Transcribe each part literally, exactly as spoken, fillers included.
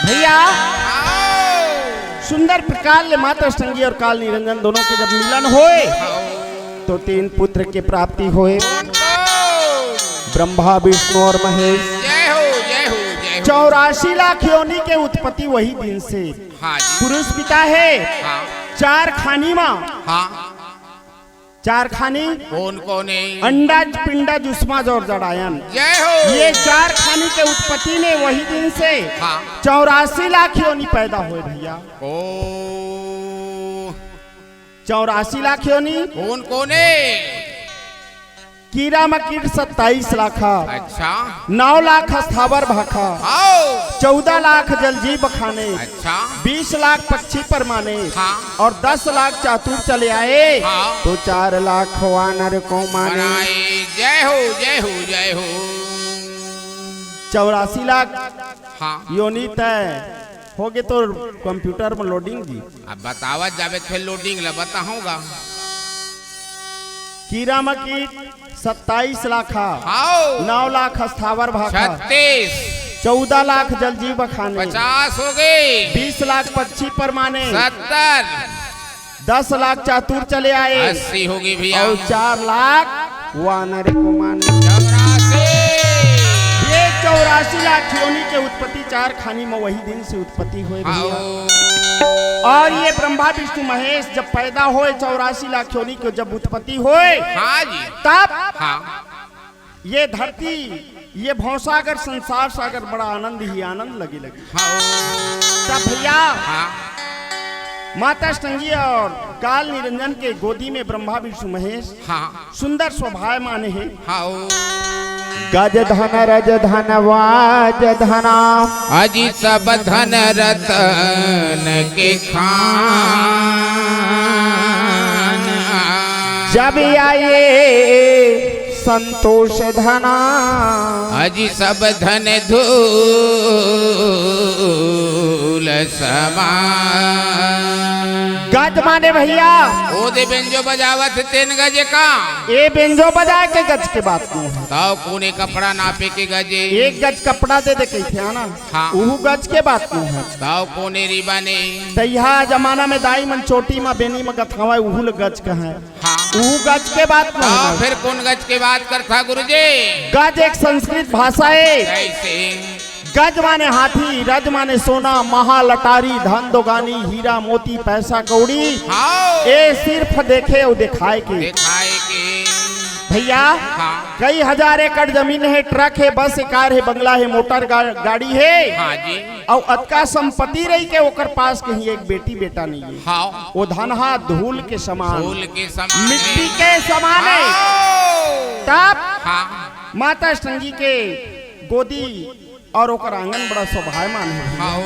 भैया, आओ। सुंदर प्रकार ले माता अष्टंगी और काल निरंजन दोनों के जब मिलन होए, आओ। तो तीन पुत्र के प्राप्ति होए। कौन कौन? ब्रह्मा, विष्णु और महेश। जय हो, जय हो, जय हो। चौरासी लाख योनि के उत्पत्ति वही दिन से। हाँ जी। पुरुष पिता है। हाँ। चार खानी मा। हाँ। चार खानी। कौन कौन है? अंडज, पिंडज, उष्मज और जड़ायन। जय हो। ये चार खानी के उत्पत्ति में वही दिन से हाँ। चौरासी लाख योनि पैदा होए भैया। ओ। चौरासी लाख योनि। कौन कौन है? कीरा म कीट सत्ताईस लाख। अच्छा। नौ लाख स्थावर भाखा। आओ। चौदह लाख जल जीव खाने। अच्छा। बीस लाख पक्षी परमाने। हाँ। और दस लाख चातुर चले आए। हाँ। तो चार लाख वानर को माने। बनाए। जय हो, जय हो, जय हो। चौरासी लाख हाँ। योनि तय होगे तो कंप्यूटर में लोडिंग जी। अब बतावत जाबे, फिर लोडिंग ला बताहूँगा। कीरा म कीट सत्ताईस लाख। हाओ। नौ लाख स्थावर भाखा। छत्तीस। चौदह लाख जल जीव खाने। पचास हो गए। बीस लाख पक्षी परमाने। सत्तर। दस लाख चातुर चले आए। अस्सी हो गए भैया। और चार लाख वानर को माने। चौरासी। ये चौरासी लाख योनि के उत्पत्ति चार खानी में वही दिन से उत्पत्ति होए भैया। हाओ। और ये ब्रह्मा विष्णु महेश जब पैदा होए, चौरासी लाख योनि के जब उत्पत्ति होए, हाँ जी। तब हाँ। ये धरती, ये भवसागर, संसार सागर बड़ा आनंद ही आनंद लगे लगे। हाँ। तब भैया हाँ। माता अष्टंगी और काल निरंजन के गोदी में ब्रह्मा विष्णु महेश हाँ। सुंदर शोभायमान है। हाओ। गज धन रज धन वाज धना। अजी सब धन रतन के खान। जब आए संतोष धना। अजी सब धन धूल समान। गज माने भैया। ओ दे बेंजो बजावत तेन गज का। ए बेंजो बजाए के गज के बात नहीं है। ताव कोने कपड़ा नापे के गजे। एक गज कपड़ा दे दे कहिथे आना। हाँ। उहू गज के बात नहीं है। ताव कोने रिबा ने। तैहा जमाना में दाई मन चोटी म बेनी म गथावय उहू ल गज कहे। हाँ। उहू गज के बात नहीं ताव है। फिर कौन गज के बात करथा गुरुजी? गज एक संस्कृत भाषा है। कैसे? गज माने हाथी, रज माने सोना, महा लटारी, धन दोगानी, हीरा मोती, पैसा कौड़ी। हाँ। ए सिर्फ देखे अउ दिखाए के। दिखाए के। भैया, हाँ। कई हजार एकड़ जमीन है, ट्रक है, बस है, कार है, बंगला है, मोटर गा-, गाड़ी है। हाँ जी। अउ अतका संपत्ति रही के ओकर पास कहीं एक बेटी बेटा नहीं है। हाँ। वो धनहा धूल के समान। धूल के समान मिट्टी है। के समान है। हाँ। तब हाँ। माता अष्टंगी के गोदी और ओकर आंगन बड़ा शोभायमान है। हाओ।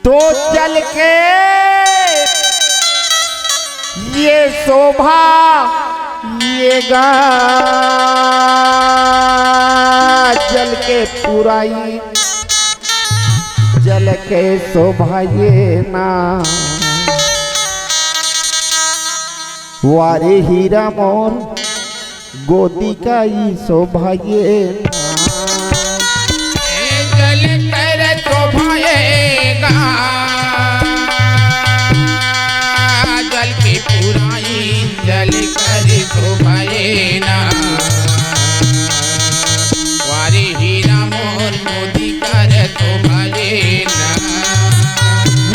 तो जल के ये शोभा, ये गा जल के पुराई, जल के शोभा ये ना। वारे हीरा मोर गोदी का ई शोभा ये ना। जल कर शोभाएगा, जल के पुराई जल कर शोभाए ना। वारे हीरा मोर गोदी कर शोभाए ना।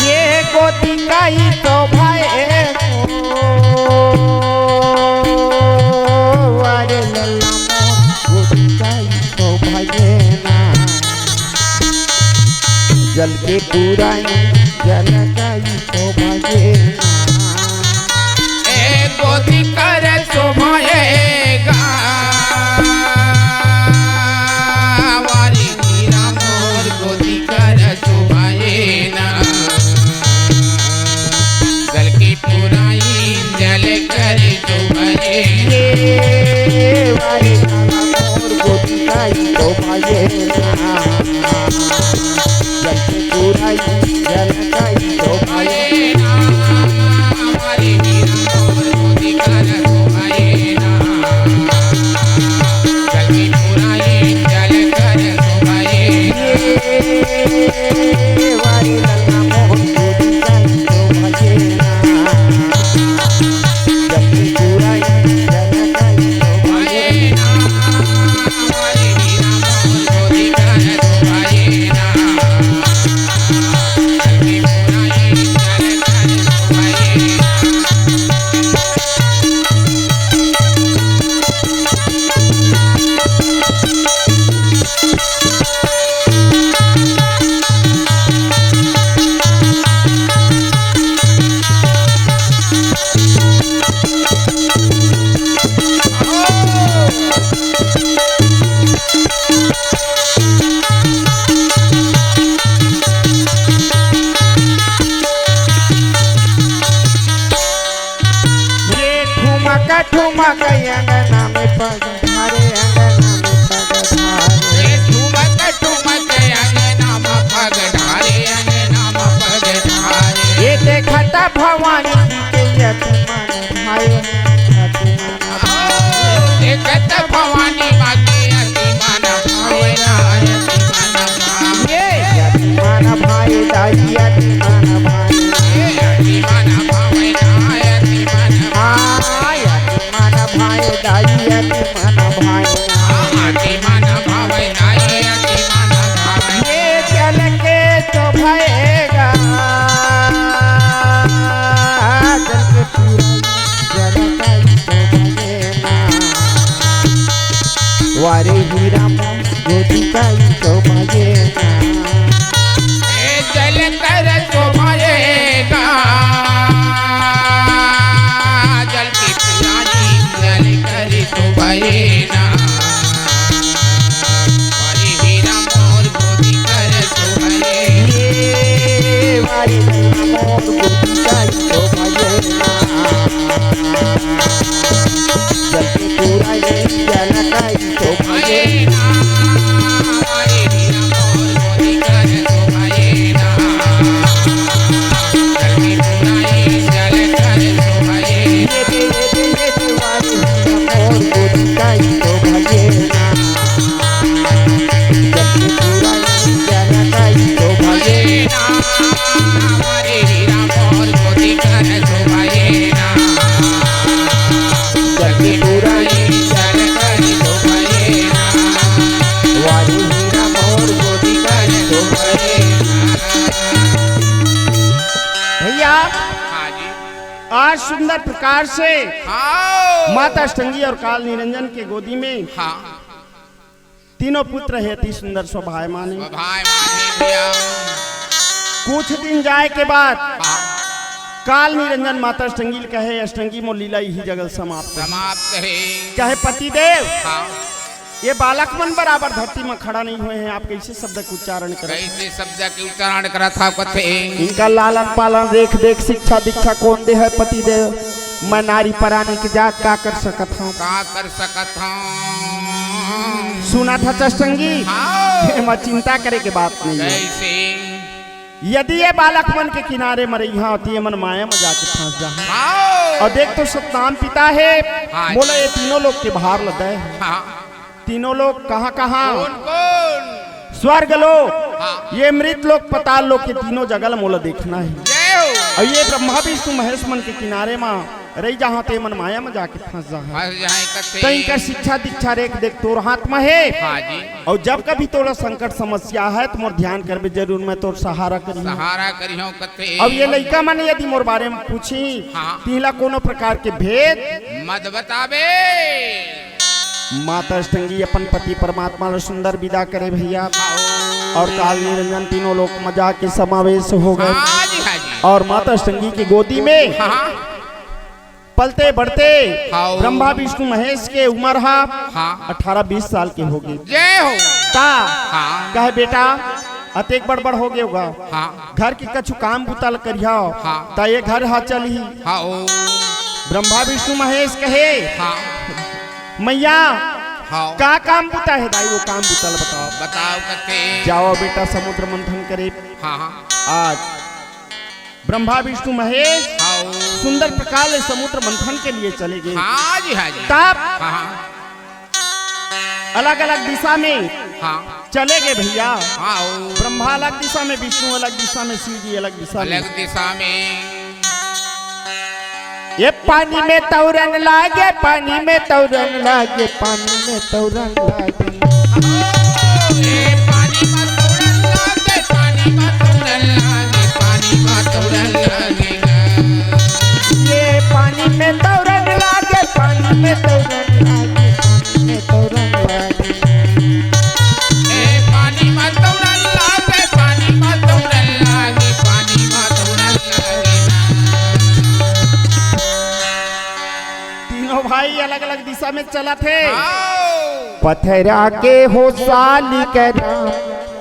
ये गोदी का ई शोभाए ओ, अरे लल्ला मोर गोदी का ई शोभाए ना। जल के पुराई जल का ई शोभाए ना। ए गोदी कर शोभाएगा। वारी हीरा मोर गोदी कर शोभाए ना। जल के पुराई जल कर शोभाए ना। ये वारी हीरा मोर गोदी का ई शोभाए ना। जल के पुराई जल का ई शोभाए ना। ठुमक अंगना में पग ढारे, अंगना में पग ढारे। ए ठुमक ठुमक अंगना में पग ढारे, अंगना में पग ढारे। ए देखत भवानी जी के अति मन भाए, अति मन। ओ देखत भवानी माँ के अति मन भावे ना, अति मन भावे। ए अति मन भाए दाई, अति मन भाए। ए अति मन भावे ना, अति मन भावे। आ, अति मन भाए दाई, अति मन भाए। आ, अति मन भावे दाई, अति मन भावे। ए जल के शोभा ए गा, जल के पूरा जल का शोभा ए ना। वारे हीरा मोर गोदी का शोभा ए ना। ए जल कर शोभा ए ना, जल की पुरानी जल कर शोभा ए ना। वारे हीरा मोर गोदी कर शोभा ए। ए वारे हीरा मोर गोदी कर शोभा ए ना। जल की पुरानी जल कर शोभा ए ना। भैया, हाँ जी। आज सुंदर प्रकार से हाँ। माता अष्टंगी और काल निरंजन के गोदी में हाँ। तीनों पुत्र हे, अति सुंदर शोभायमान हे। शोभायमान हे भैया। कुछ दिन जाए के बाद हाँ। काल निरंजन माता अष्टंगी ल कहे, "अष्टंगी, मोर लीला इही जगह समाप्त हे।" समाप्त हे। कहे, "पतिदेव, हाँ। ये बालक मन बराबर धरती म खड़ा नहीं होए हे, आप कैसे शब्द के उच्चारण करत?" कैसे शब्द के उच्चारण करत हव कथे? इनका लालन पालन, रेख देख, शिक्षा दीक्षा कौन दे हे पतिदेव? मैं नारी परानी के जात का कर सकत हव? का कर सकत हव? सुनत हस अष्टंगी? हाँ। एमा चिंता करे के बात नहीं हे। कैसे? यदि ये बालक मन के किनारे म रहिहंव, त ये मन माया म जाके फंस जाही। हाँ। अउ देख तो सतनाम पिता हे, हाँ। मोला ये तीनों लोक के भार ल दे हे। हाँ। तीनों लोक कहाँ, कहाँ? कौन, कौन? स्वर्ग लोक, हाँ। ये मृत लोक, पाताल लोक के तीनों जगह ल मोला देखना हे। जय हो। अउ ये ब्रह्मा विष्णु महेश मन के किनारे म रहि जाहंव, त ये मन माया म जाके फंस जाहंय। फंस जाहंय कथे। त इनकर शिक्षा दीक्षा रेख देख तोर हाथ म हे। हाँ जी। अउ जब कभी तोला संकट समस्या हे, त मोर ध्यान करबे जरूर, मैं तोर सहारा करिहंव। सहारा करिहंव कथे। अब ये लइका मन यदि मोर बारे म पूछही, हाँ। त इला कोनो प्रकार के भेद मत बताबे। माता अष्टंगी अपन पति परमात्मा ल सुंदर विदा करे भैया। हाँ। अउ काल निरंजन तीनों लोक म जाके समावेश हो गे। हाँ जी, हाँ जी। अउ माता अष्टंगी के गोदी में हाँ। पलते बढ़ते हाँ। ब्रह्मा विष्णु महेश के उमर हा हाँ। अठारह बीस साल के हो गे। जय हो। त हाँ। कहे, "बेटा, अतेक बड़ बड़ हो गे होगा, हाँ। घर के कछु काम बुता ल करिहा, हाँ। त ये घर हा चलही।" हाँ ओ। ब्रह्मा विष्णु महेश कहे, हाँ। "मैया, हाँ। का काम बुता हे दाई, वो काम बुता ल बताव।" बताव कथे। "जाव बेटा, समुद्र मंथन करे।" हाँ, हाँ। आज ब्रह्मा विष्णु महेश हाँ ओ। सुंदर प्रकार ले समुद्र मंथन के लिए चले गे। हाँ जी, हाँ जी। तब हाँ, हाँ। अलग-अलग दिशा में हाँ। चले गे भैया। हाँ ओ। ब्रह्मा अलग दिशा में, विष्णु अलग दिशा में, शिव जी अलग दिशा में। अलग दिशा में। ये पानी में तौरन लागे, पानी में तौरन लागे, पानी में तौरन लागे। ये पानी में तौरन लागे, पानी में तौरन लागे, पानी में तौरन लागे। ये पानी में तौरन लागे, पानी में तौरन लागे, पानी में तौरन लागे। ए पानी में तौरन लागे, पानी में तौरन लागे, पानी में तौरन लागे। तीनों भाई अलग-अलग दिशा में चलत हे। आओ। पथरा के हो साली करा,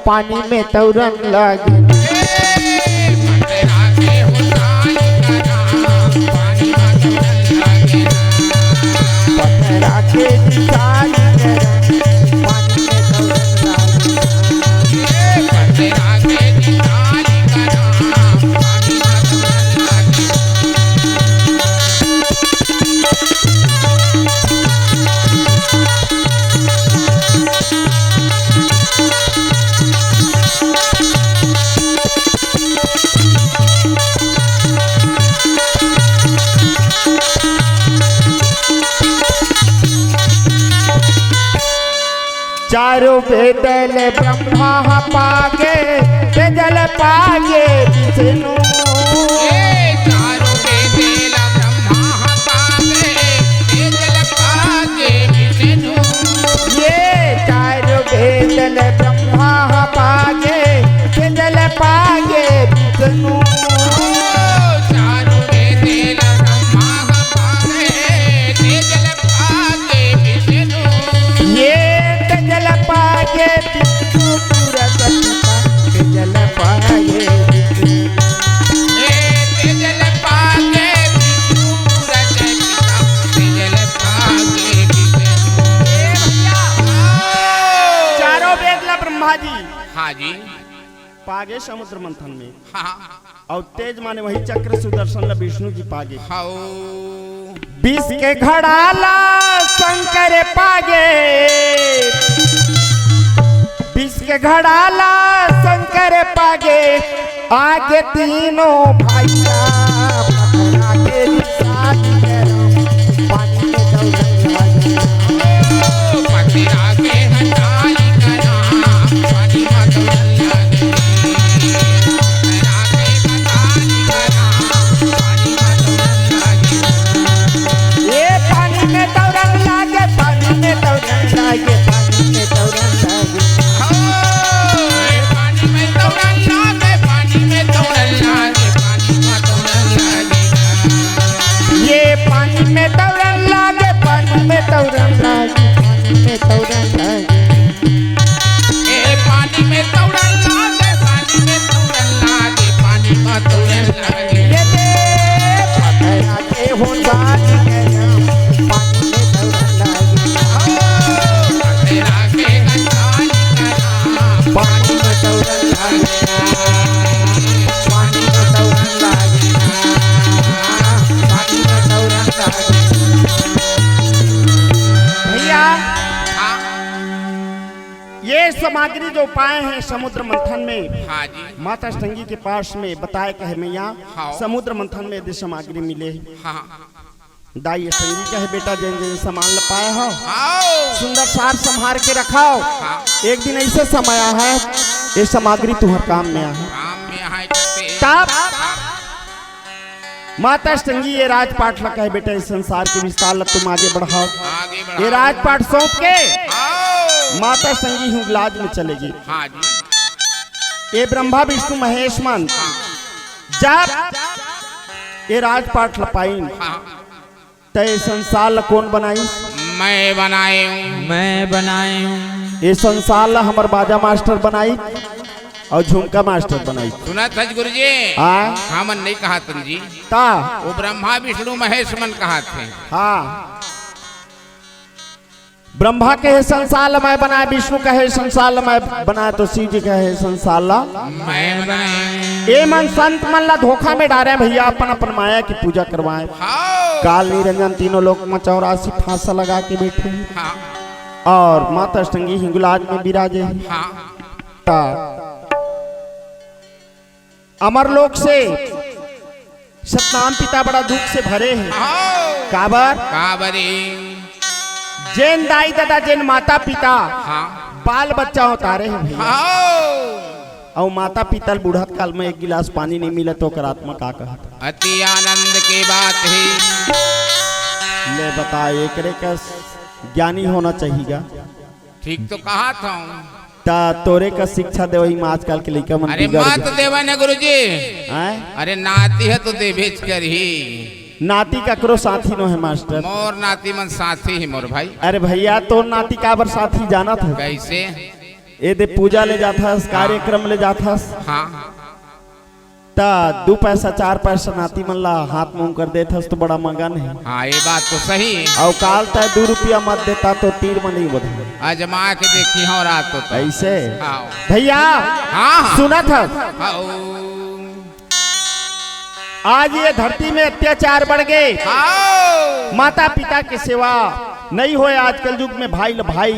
पानी में तौरन लागे। ए, पथरा के हो साली करा, पानी में तौरन लागे। चारों वेद ल ब्रह्मा ह पागे, तेज ल पागे विष्णु। ये चारों वेद ल ब्रह्मा ह पागे, तेज ल पागे विष्णु। ये चारों वेद ल ब्रह्मा ह पागे, तेज ल पागे विष्णु। चारों वेद ल ब्रह्मा ह पागे, तेज ल पागे विष्णु। ये तेज ल पागे विष्णु पुरत पिता, तेज ल पागे विष्णु। ये तेज ल पागे विष्णु पुरत पिता, तेज ल पागे विष्णु। ए भैया, चारों वेद ल ब्रह्मा जी हाँ जी। पागे समुद्र मंथन में। हाँ। अउ तेज माने वही चक्र सुदर्शन ल विष्णु जी पागे। हाओ। विष के घड़ा ल शंकर पागे, विष के घड़ा ल शंकर पागे, आगे तीनों भैया पकड़ा के निशान करो, पानी में दौड़न लागे। पकड़ा के हटाई करा, पानी में दौड़न लागे। पकड़ा के हटाई करा, पानी में दौड़न लागे। ए पानी में दौड़न लागे, पानी में दौड़न लागे, पानी में दौड़न लागे। ओ, ए पानी में दौड़न लागे, पानी में दौड़न लागे, पानी में दौड़न लागे। ये पानी में तौरन लागे, पानी में तौरन लागे, पानी में तौरन लागे। ए पानी में तौरन लागे, पानी में तौरन लागे, पानी में तौरन लागे। ये दे पतरा के हो जानी है, पानी में तौरन लागे। ओ, पतरा के हो जानी है, पानी में तौरन लागे। पानी में तौरन लागे। पानी में तौरन लागे। भैया, हाँ। ये सामग्री जो पाए हैं समुद्र मंथन में, हाँ जी। माता अष्टंगी के पास में बताए कहे मैया, हाँ। समुद्र मंथन में यदि सामग्री मिले, हाँ। दाई अष्टंगी कहे बेटा, जेन जेन सामान ल पाए हो, हाँ। सुंदर सार संभार के रखाओ। हाँ। एक दिन ऐसे समय आ है, ये सामग्री तुम्हार काम में आ है। काम में आ है जैसे। तब हाँ। माता अष्टंगी ये राजपाट ल कहे, बेटा, इस संसार के विस्तार ल तुम आगे बढ़ाओ। आगे बढ़ाओ। ये राजपाट सौंप के आओ। माता अष्टंगी हिंगलाज में चलेगी। हाँ जी। ये ब्रह्मा विष्णु महेश मन हाँ। जब ये राजपाट ल पाइन, हाँ। त ये संसार ल कौन बनाइस? मैं बनाए हूँ। मैं बनाए हूँ। ये संसार ल हमर बाजा मास्टर बनाई। अउ झुमका मास्टर बनाई। सुनत हस गुरुजी? हाँ। हमन नहीं कहत हन जी। ता? वो ब्रह्मा विष्णु महेश मन कहत हे। हाँ। ब्रह्मा कहे संसार ल मैं बनाए, विष्णु कहे संसार ल मैं बनाए, तो शिव जी कहे संसार ल मैं बनाए। ए मन संत मन ला धोखा में डारे भैया, अपन अपन माया की पूजा करवाए। हाँ। काल निरंजन तीनों लोक में चौरासी फांसा लगा के बैठे हैं। हाँ। और माता अष्टंगी हिंगुलाज में विराजे हैं। हाँ। त अमर लोक से सतनाम पिता बड़ा दुख से भरे हे। आओ। काबर? काबर हे? जेन दाई ददा, जेन माता पिता, हाँ। बाल बच्चा उतारे हे भैया। आओ। अउ माता पिता ल बुढ़त काल में एक गिलास पानी नहीं मिले तो ओकर आत्मा का कहत? अति आनंद के बात हे। ले बता, एकरे कस ज्ञानी होना चाहिएगा। ठीक तो कहत हूँ। त तोरे का शिक्षा देवई में आजकल के लइका मन अरे बिगड़ मत गे। देवे न गुरुजी। हैं? अरे नाती हे तो देबेच करही। नाती ककरो साथी नो हे मास्टर। मोर नाती मन साथी ही मोर भाई। अरे भैया, तोर नाती काबर साथी जानत हे? कैसे? ए दे पूजा ले जाथस, हाँ। कार्यक्रम ले जाथस। हाँ। त दू पैसा, चार पैसा नाती मन ला हाथ मुंह कर देथस तो बड़ा मगन हे। हाँ, ये बात तो सही हे। अउ काल तय दू रुपया मत देता तो तीर मन ही बधा। आजमा के देखी हो रात तो। ऐसे? हाँ। भैया, हाँ, हाँ। सुनत हस? हाँ, ओ। आज ये धरती में अत्याचार बढ़ गे। हाँ। माता पिता के सेवा नहीं होय। आजकल युग में भाई ल भाई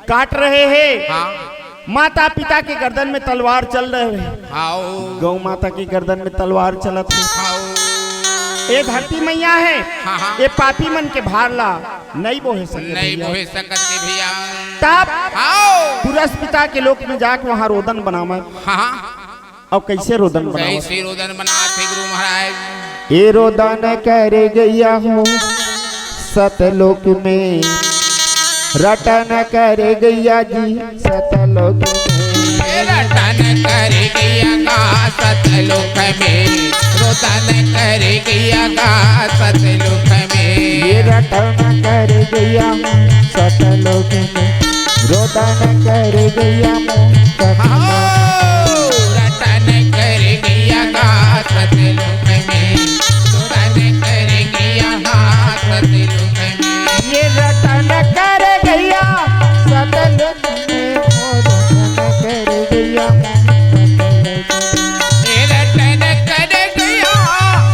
काट रहे हे। हाँ। माता पिता के गर्दन में तलवार चल रहे हे। हाँ, ओ। गौ माता के गर्दन में तलवार चलत हे। हाँ, ओ। ए धरती मैया हे, हाँ, हाँ। ए पापी मन के भार ला नई बोहे सके नहीं भैया। बोहे सकत के भैया। तब हाँ। पिता के लोक में जाके वहाँ रोदन बनावे। हाँ। अउ कइसे रोदन बनावत? कइसे रोदन बनात हे गुरु महाराज? ए रोदन करे गइया हो सतलोक में, रटन करे गइया जी सतलोक में। ए रटन करे गइया गा सतलोक में, रोदन करे गइया गा सतलोक में। ए रटन करे गइया सतलोक में, रोदन करे गइया मोर सतलोक में। हाओ, रटन करे गइया गा सतलोक में, रोदन करे गइया गा सतलोक में। ए रटन करे गइया सतलोक में, रोदन करे गइया मोर सतलोक में। ए रटन करे गइया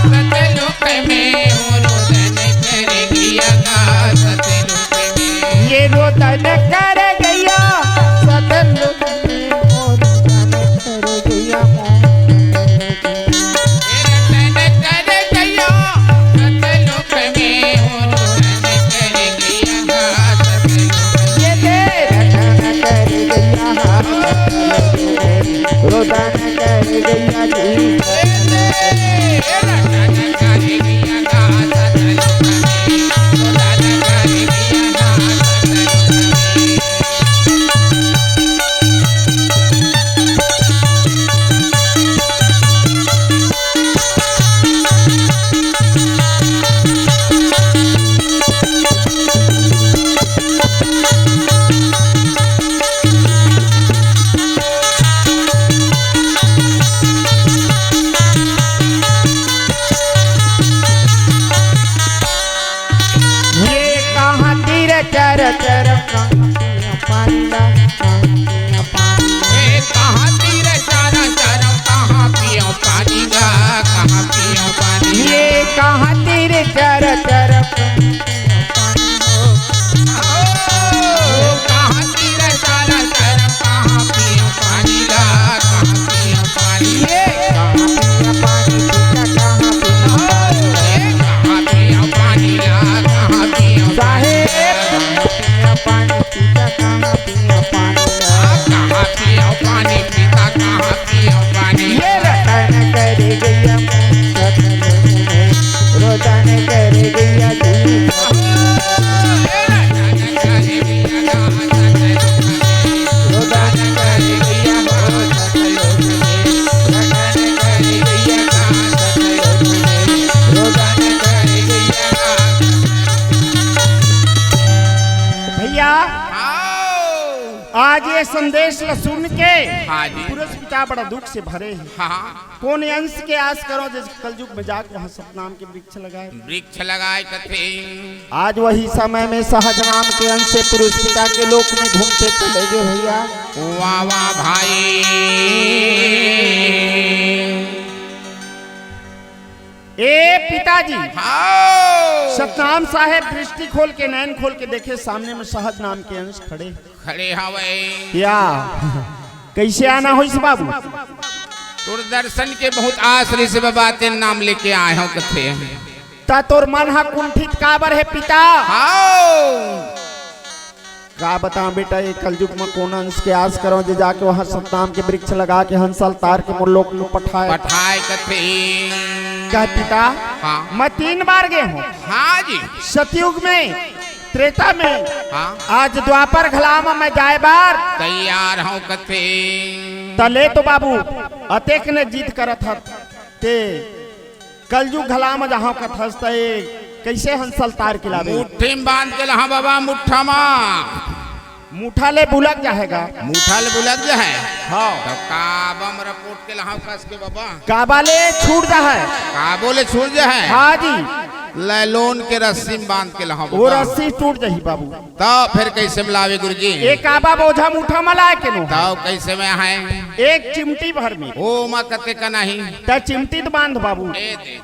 सतलोक में, हो रोदन करे गइया गा सतलोक में। ए रोदन करे गइया सतलोक में, हो रोदन करे गइया मोर। ए रटन करे गइया सतलोक में, हो रोदन करे गइया गा सतलोक में। ए दे रटन करे गइया हा सतलोक में, रोदन करे गइया जी। ए दे रटन करे गइया गा सतलोक में, रोदन करे गइया गा सतलोक में। ये कहाँ तीर चर चर कहाँ पिया पानी ला, कहाँ पिया पानी ला। ए कहाँ तीर चर चर कहाँ पिया पानी ला, कहाँ पिया पानी ला। ये कहाँ तीर चर चर कहाँ पिया पानी ला। ओ, कहाँ तीर चर चर कहाँ पिया पानी ला, कहाँ पिया पानी ला। ए कहाँ पिया पानी पीता, कहाँ पिया पानी ला। ए कहाँ पिया पानी ला, कहाँ पिया पानी ला। साहेब, कहाँ पिया पानी पीता, कहाँ पिया पानी ला। आ, कहाँ पिया पानी पीता, कहाँ पिया पानी ला। ए रटन करे गइया मोर सतलोक में, रोदन करे गइया जी। भइया, हाँ। आज ये संदेश ल सुन के हाँ जी। पुरुष पिता बड़ा दुख से भरे हे। हाँ। कोन अंश के आस करो, जइसे कलजुग में जाके वहाँ सतनाम के वृक्ष लगाए। वृक्ष लगाए कथे। आज वही समय में सहज नाम के अंश से पुरुष पिता के लोक में घूमते चले गए भइया। वाह, वाह भाई। ए पिताजी, हाँ। सतनाम साहेब दृष्टि खोल के, नैन खोल के देखे, सामने में सहज नाम के अंश खड़े। खड़े हवय। या, कइसे आना होइस बाबू? तोर दर्शन के बहुत आस रहिस बाबा, तेन नाम लेके आए हंव कथे। त तोर मन ह कुंठित काबर हे पिता? हाव। का बतांव बेटा, ये कलजुग म कोन अंश के आस करंव, जे जाके वहाँ सतनाम के वृक्ष लगा के हंस अवतार के मोर लोक म पठाए। पठाए कथे। कह पिता, हाँ। मैं तीन बार गे हंव। हाँ जी। सतयुग में, त्रेता में, हाँ। आज द्वापर घला म मैं जाए बर तैयार हंव कथे। त ले तो बाबू, अतेक ने जिद करत हस ते कलजुग घला म जाहंव कथस त ए कइसे हंस अवतार के लाबे? मुट्ठी म बांध के लहा बाबा, मुट्ठा म। मुठा ले बुलक जाहे गा। मुठा ले बुलक जाहे? हाँ। तब काबा म रपोट के लहा कस के बाबा? काबा ले छूट जाहे। काबो ले छूट जाहे? हाँ जी। लैलोन के रस्सी म बांध के लहा वो बाबा। रस्सी टूट जाही बाबू। त फेर कइसे म लावे गुरुजी? ए काबा बोझा मुठा म लाए के नो। तब कइसे म आहे? एक चिमटी भर में। ओ मा कते का नाही? त चिमटी त बांध बाबू। ए दे।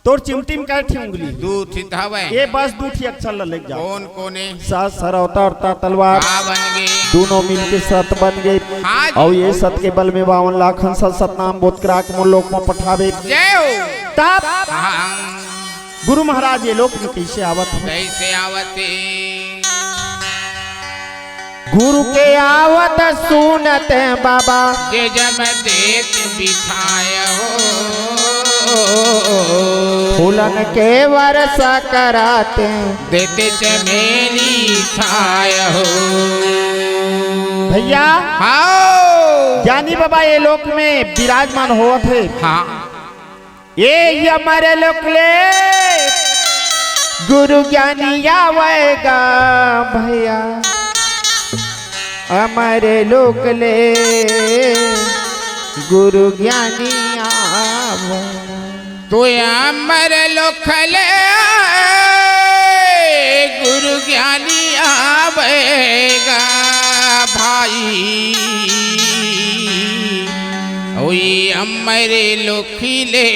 तोर चिमटी म कै ठी उंगली? दू ठी त हवय। ए बस दू ठी अक्षर ल लेके जा। कोन कोन ए? स सरौता अवतार तलवार। का बन गे? दूनों मिलके सत बन गे। हाँ जी। अउ ये सत के बल में बावन लाख हंस सतनाम बोध करा के मोर लोक म पठाबे। जय हो। तब हाँ। गुरु महाराज ये लोक में कइसे आवत हे? कइसे आवत हे? गुरु के आवत सुनत बाबा, जे जम देत बिछाय हो। फूलन के वर्षा कराते, देते चमेली छाय हो। भैया, हाओ। ज्ञानी बाबा ये लोक में विराजमान होत हे। हाँ। ए अमर लोक ले गुरु ज्ञानी आवेगा भैया, अमर लोक ले गुरु ज्ञानी आवेगा। तो अमर लोक ले गुरु ज्ञानी आवेगा भाई, ओई अमर लोक ले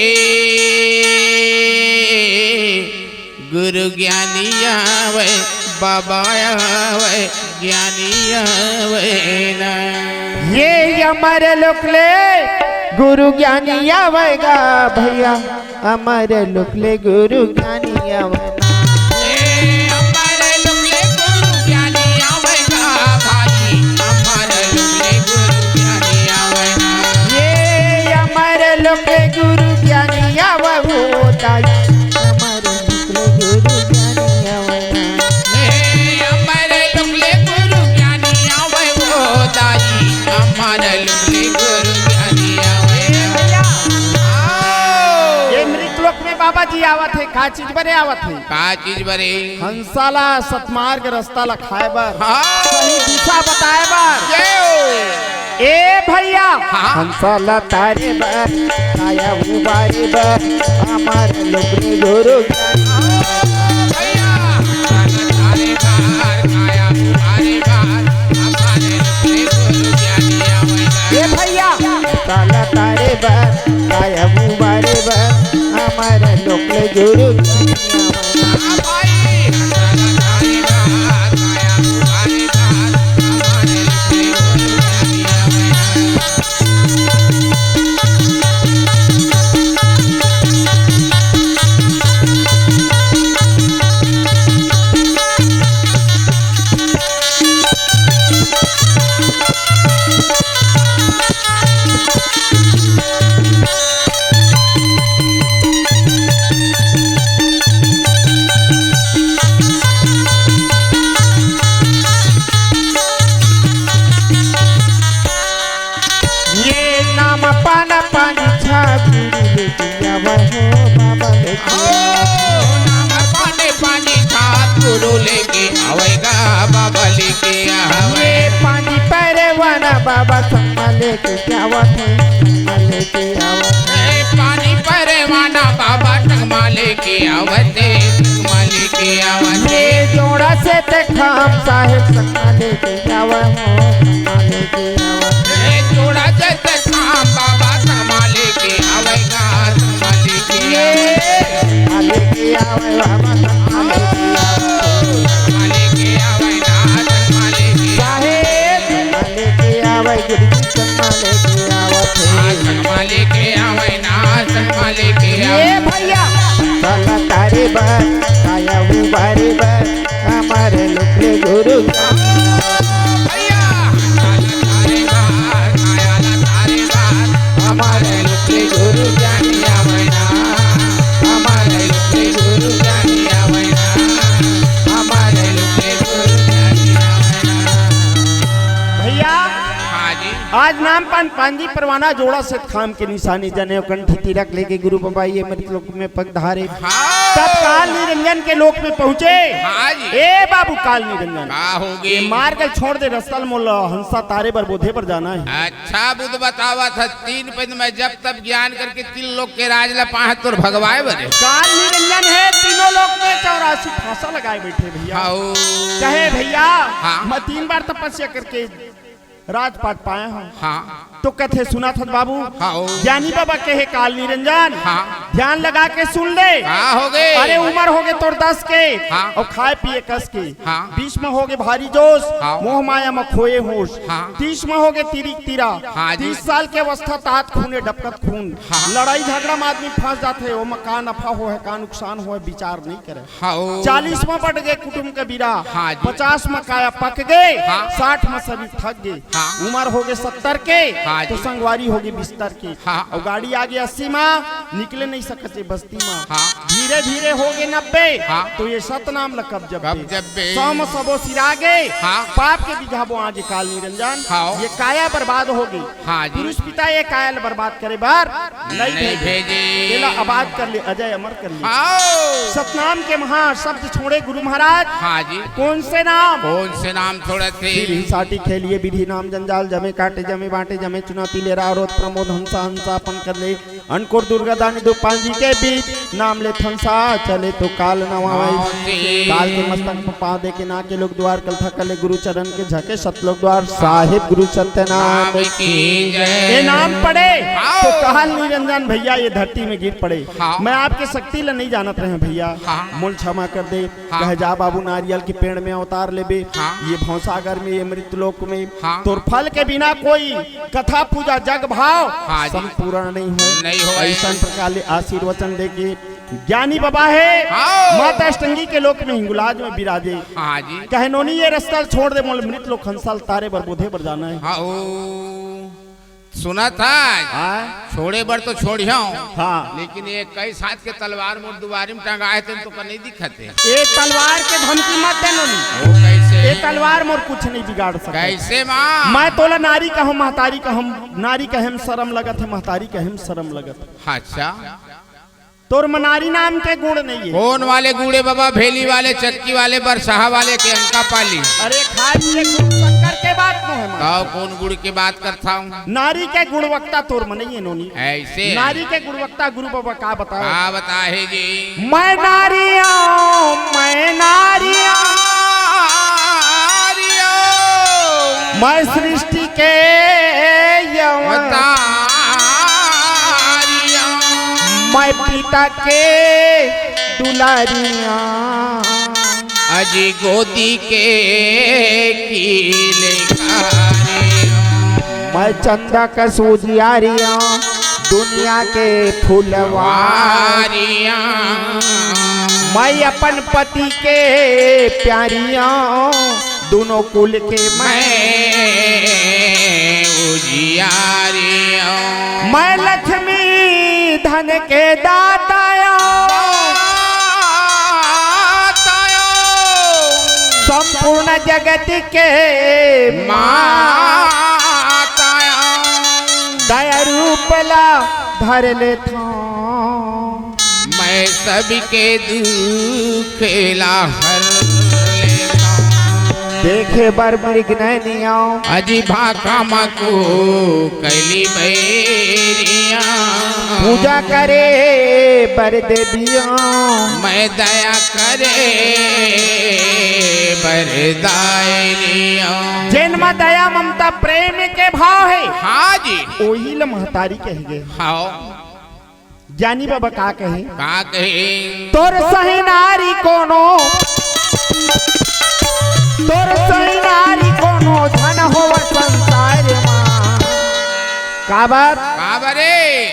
गुरु ज्ञानी आवे, बाबा आवे, ज्ञानी आवे ना। ये अमर लोक ले गुरु ज्ञानी आवेगा भैया, अमर लोक ले गुरु ज्ञानी आवे ना। ए, अमर लोक ले गुरु ज्ञानी आवेगा भाई, अमर लोक ले गुरु ज्ञानी आवे ना। ये अमर लोक ले गुरु ज्ञानी आवे वो दाई, अमर लोक ले गुरु ज्ञानी आवे ना। ए, अमर लोक ले गुरु ज्ञानी आवे वो दाई, अमर लोक ले गुरु ज्ञानी आवे ना। ए भैया, आओ। ये मृत लोक में बाबा जी आवत हे, का चीज बरे आवत हे? का चीज बरे? हंसा ला सतमार्ग रस्ता ला खाए बर, हाँ। सही दिशा बताए बर। जय हो। ए भैया, हाँ। हंसा ला तारे बर, काया उबारे बर, अमर लोक ले गुरु ज्ञानी। भैया, हंसा ला तारे बर, काया उबारे बर, अमर लोक ले गुरु ज्ञानी आवे ना। ए भैया, हंसा ला तारे बर, काया उबारे बर, अमर लोक ले गुरु ज्ञानी आवे ना। ये नाम पान पानी छा गुरु लेके आवा हो बाबा लेके। ओ, नाम पान पानी छा गुरु लेके आवेगा बाबा लेके आवे। ये पानी परवाना बाबा संगमा लेके आवत हे, संगमा लेके आवत हे। ए, पानी परवाना बाबा संगमा लेके आवत हे, संगमा लेके आवत हे। ये जोड़ा से ते खाम साहेब संगमा लेके आवा हो, संगमा लेके आवा। ए, जोड़ा से ते खाम बाबा संगमा लेके आवेगा, संगमा लेके ये आवे। संगमा लेके आवे बाबा, संगमा लेके आवे। संगमा लेके आवे ना, संगमा लेके आवे। साहेब, संगमा लेके आवे, गुरुजी संगमा लेके आवत हे। हाँ, संगमा लेके आवे ना, संगमा लेके आवे। ए भैया, चल तारे बर, काया उबारे बर, अमर लोक ले गुरु। भैया, चल तारे बर, काया ला तारे बर, अमर लोक ले गुरु ज्ञानी आवे ना, अमर लोक ले गुरु ज्ञानी आवे ना, अमर लोक ले गुरु ज्ञानी आवे ना। भैया, हाँ जी। आज नाम पान पांजी परवाना जोड़ा से थाम के निशानी जनेऊ कंठी तिलक लेके गुरु बाबा ये मृत लोक में पग धारे। हाँ। तब काल निरंजन के लोक में पहुंचे। हाँ जी। ए बाबू काल निरंजन। का होगे? ये मार्ग छोड़ दे रस्ता ल मोला हंसा तारे बर बोधे बर जाना हे। अच्छा बुध बतावत हे, तीन पैंद में जब तब ज्ञान करके तीन लोक के राज ला पाहे तोर भगवाए बने। काल निरंजन हे तीनों लोक में चौरासी फांसा लगाए बैठे भैया। हाओ। कहे भैया, हाँ। मैं तीन बार तपस्या करके राजपाट पाए हंव। हाँ। तो कथे सुनत हस बाबू। हाँ, ओ। ज्ञानी बाबा कहे काल निरंजन। हाँ। ध्यान लगा के सुन ले। का होगे? अरे, उमर होगे तोर दस के, हाँ। अउ खाए पिए कस के। हाँ। बीस म होगे भारी जोश, हाँ। मोह माया म खोए होश। हाँ। तीस म होगे तिरिक तिरा। हाँ जी। तीस साल के अवस्था, तात खूने डबकत खून। हाँ। लड़ाई झगड़ा म आदमी फंस जाथे, ओमा का नफा होहे, का नुकसान होहे, विचार नइ करे। हाँ, ओ। चालीस म बट गे कुटुम के बीरा, हाँ जी। पचास म काया पक गे, हाँ। साठ म शरीर थक गे। हाँ। उमर होगे सत्तर के, हाँ तो जी। संगवारी होगे बिस्तर के। हाँ। अउ गाड़ी आगे अस्सी म, निकले नइ सकत हे बस्ती म। हाँ। धीरे धीरे होगे नब्बे, हाँ। तो ये सतनाम ल कब जब्बे। कब जब्बे। सौ म सबो सिरा गे, हाँ। पाप के बीघा बोआ गे काल निरंजन। हाँ। ये काया बर्बाद होगे। हाँ जी। पुरुष पिता ये काया ल बर्बाद करे बर नइ नइ भेजे। भेजे। तेला आबाद कर ले, अजय अमर कर ले। हाँ। सतनाम के महाशब्द छोड़े गुरु महाराज। हाँ जी। कौन से नाम? कौन से नाम छोड़त हे? सीढ़ी साटी खेलिए विधि नाम जंजाल, जमे काटे जमे बांटे, जमे चुनौती ले राव रोत प्रमोद हंसा हंसा अपन कर ले। अंकुर दुर्गा दानी दुख पांजी के बीच, नाम ले थंसा चले तो काल नवावे। हाँ जी। काल के मस्तक प पाँव दे के ना के लोक द्वार, कलथा कर ले गुरु चरण के झके सतलोक द्वार, साहेब गुरु सत्यनाम नाम की जय। ये नाम पड़े हाँ। तो काल निरंजन भैया ये धरती में गिर पड़े। हाँ। मैं आपके शक्ति ल नइ जानत रहे भैया, हाँ। मोल क्षमा कर दे। हाँ। कहे जा बाबू नारियल के पेड़ में अवतार लेबे, हाँ। ये भौसागर में, ये मृत लोक में, हाँ। तोर फल के बिना कोई कथा पूजा जग भाव हाँ जी। संपूर्ण नइ होय। नइ होय। अइसन प्रकार ले आशीर्वचन दे के ज्ञानी बाबा हे, हाँ। माता अष्टंगी के लोक में हिंगुलाज में विराजे। हाँ जी। कहे नोनी ये रस्ता ल छोड़ दे, मोल मृत लोक हंसा ल तारे बर बोधे बर जाना हे। हाँ, ओ। सुनत हस? हाँ। छोड़े बर तो छोड़िहौं। हाँ। लेकिन ये इक्कीस हाथ के तलवार मोर दुआरी में टंगाए हे, तेन तो का नइ दिखत हे। ये तलवार के धमकी मत दे नोनी। वो कैसे? ये तलवार मोर कुछ नइ बिगाड़ सकत। कैसे माँ? मैं तोला नारी कहूँ, महतारी कहूँ, नारी कहे म शरम लगत हे, महतारी कहे म शरम लगत हे। अच्छा। तोर म नारी नाम के गुण नइ हे। कौन वाले गुण हे बाबा? भेली वाले, चक्की वाले, बरसहा वाले के अंका पाली। अरे खाए पिए गुड़ शक्कर के बात नोहे माँ। तब कौन गुण के बात करथव? नारी के गुणवत्ता तोर म नइ हे नोनी। ऐसे? नारी के गुणवत्ता गुरु बाबा का बताओ? का बताहे जी? मैं नारी हूँ, मैं नारी हूँ। नारी हूँ। मैं सृष्टि के यवन। अवतारिया। मैं पिता के दुलारिया। अजी गोदी के किलकारिया। मैं चंदा कस उजियारिया, दुनिया के फुलवारिया। वारिया। मैं अपन पति के प्यारिया, दोनों कुल के मैं मैं उजियारिया। मैं लक्ष्मी धन के दाताया। दाताया। संपूर्ण जगत के माँ। माताया। दया रूप ला धर लेथों। मैं सबके दुख ला हर लेथों। देखे बर मृग नैनिया। अजी भाखा मा को कैली बैरिया। पूजा करे बर देविया। मैं दया करे बर दायरिया। जेन मा दया ममता प्रेम के भाव हे। हाँ जी। ओही ल महतारी कहे गे। हाँ। ज्ञानी बाबा का कहे? का कहे? तोर सही नारी कोनो, तोर सही नारी कोनो झन होवय संसार मा। काबर? काबर रे?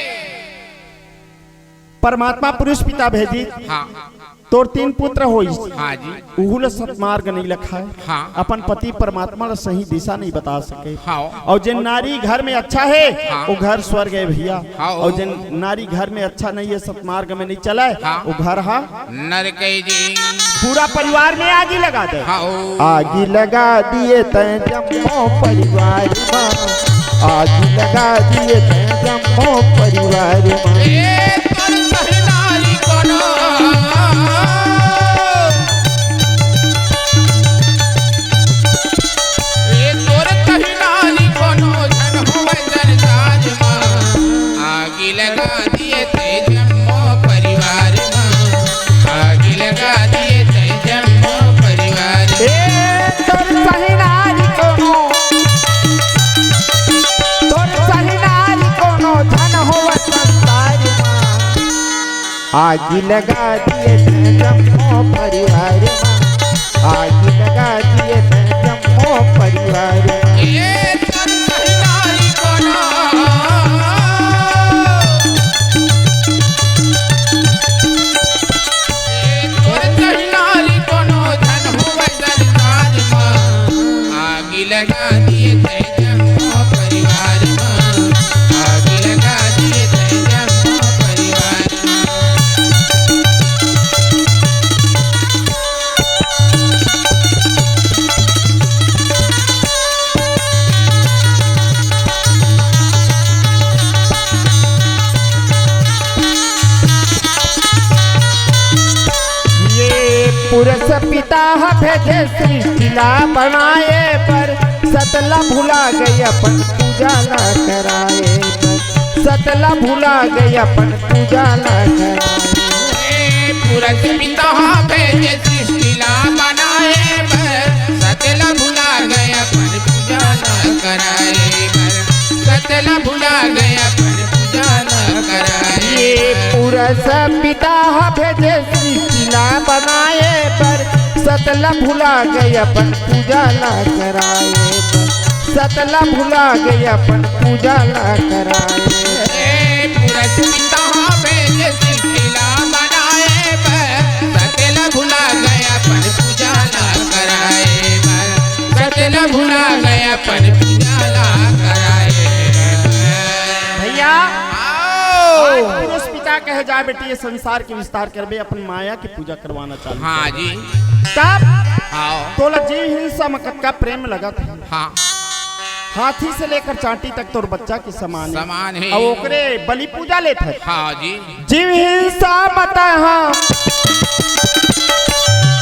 परमात्मा पुरुष पिता भेजी। हाँ। तोर तीन पुत्र होइस। हाँ जी। उहू ल सतमार्ग नइ लखाए। हाँ। अपन पति परमात्मा ल सही दिशा नइ बता सके। हाँ। अउ जेन नारी घर में अच्छा हे, हाँ। वो घर स्वर्ग हे भैया। हाँ। अउ जेन नारी घर में अच्छा नइ हे, सतमार्ग में नइ चलय, हाँ। वो घर हा नरक हे जी। पूरा परिवार में आगी लगा दे। हाँ। आगी लगा दिए तैं जम्मो परिवार मा। आगी लगा दिए तैं जम्मो परिवार मा। ए तोर सही नारी कोनो। ए तोर सही नारी कोनो झन होवय संसार मा। आगी लगा दिए तैं जम्मो परिवार मा। आगी लगा दिए तैं जम्मो परिवार मा। ए तोर सही नारी कोनो, तोर सही नारी कोनो झन होवय संसार मा। आगी लगा दिए तैं जम्मो परिवार मा, आगी लगा दिए तैं जम्मो परिवार मा। ए तोर सही नारी कोनो, ए तोर सही नारी कोनो धन होवै संसार मा। आगी लगा दिए तैं जम्मो परिवार मा, आगी लगा दिए तैं जम्मो परिवार मा। ये पुरस पिता ह भेजे सृष्टि ला बनाए बर, सत ला भुला गे अपन पूजा ला कराए बर, सत ला भुला गे अपन पूजा ला कराए। ए पुरस पिता ह भेजे सृष्टि ला बनाए बर, सत ला भुला गे अपन पूजा ला कराए बर, सत ला भुला गे अपन पूजा ला कराए। ये पुरस पिता ह भेजे सृष्टि ला बनाए बर, सत ला भुला गे अपन पूजा ला कराए बर, सत ला भुला गे अपन पूजा ला कराए। ए पुरस पिता ह भेजे सृष्टि ला बनाए बर, सत ला भुला गे अपन पूजा ला कराए बर, सत ला भुला गे अपन पूजा ला कराए बर। भैया, आओ। आज पुरुष पिता कहे जा, बेटी, ये संसार के विस्तार करबे, अपन माया की पूजा करवाना चालू हाँ करबे। जी। तब आओ। तोला जीव हिंसा म कतका प्रेम लगत हे। हाँ। हाथी से लेकर चांटी तक तोर बच्चा के समान हे। समान हे। अउ ओकरे बलि पूजा लेत हे। हाँ जी। जीव हिंसा मत हा,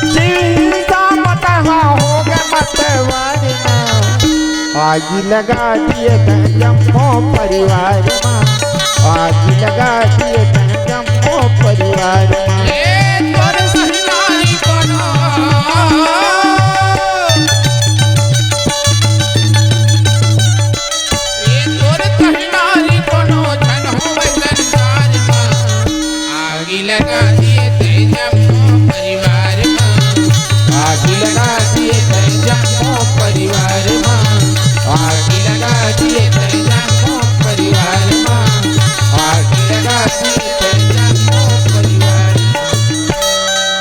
जीव हिंसा मत हा, हो गे मतवारी मा। आगी लगा दिए तैं जम्मो परिवार मा, आगी लगा दिए तैं जम्मो परिवार मा। ए तोर सही नारी कोनो, ए तोर सही नारी कोनो धन होवै संसार मा। आगी लगा दिए तैं जम्मो परिवार मा, आगी लगा दिए तैं जम्मो परिवार मा, आगी लगा दिए तैं जम्मो परिवार मा, आगी लगा दिए तैं जम्मो परिवार मा।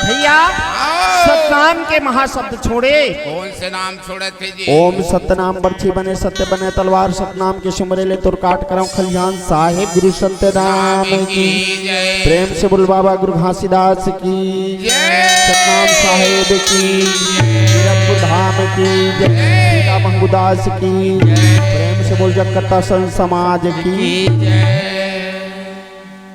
भैया, आओ। सतनाम के महाशब्द छोड़े। कौन से नाम छोड़त हे जी? ओम सतनाम बरछी बने सत्य बने तलवार, सतनाम के सुमरे ले तोर काट करंव खलिहान। साहेब गुरु सत्यनाम की जय। प्रेम से बोल बाबा गुरु घासीदास की जय। सतनाम साहेब की जय। कीरतपुर धाम की जय। जय। लीला मंगूदास की जय। प्रेम से बोल जगकर्ता संत समाज की जय।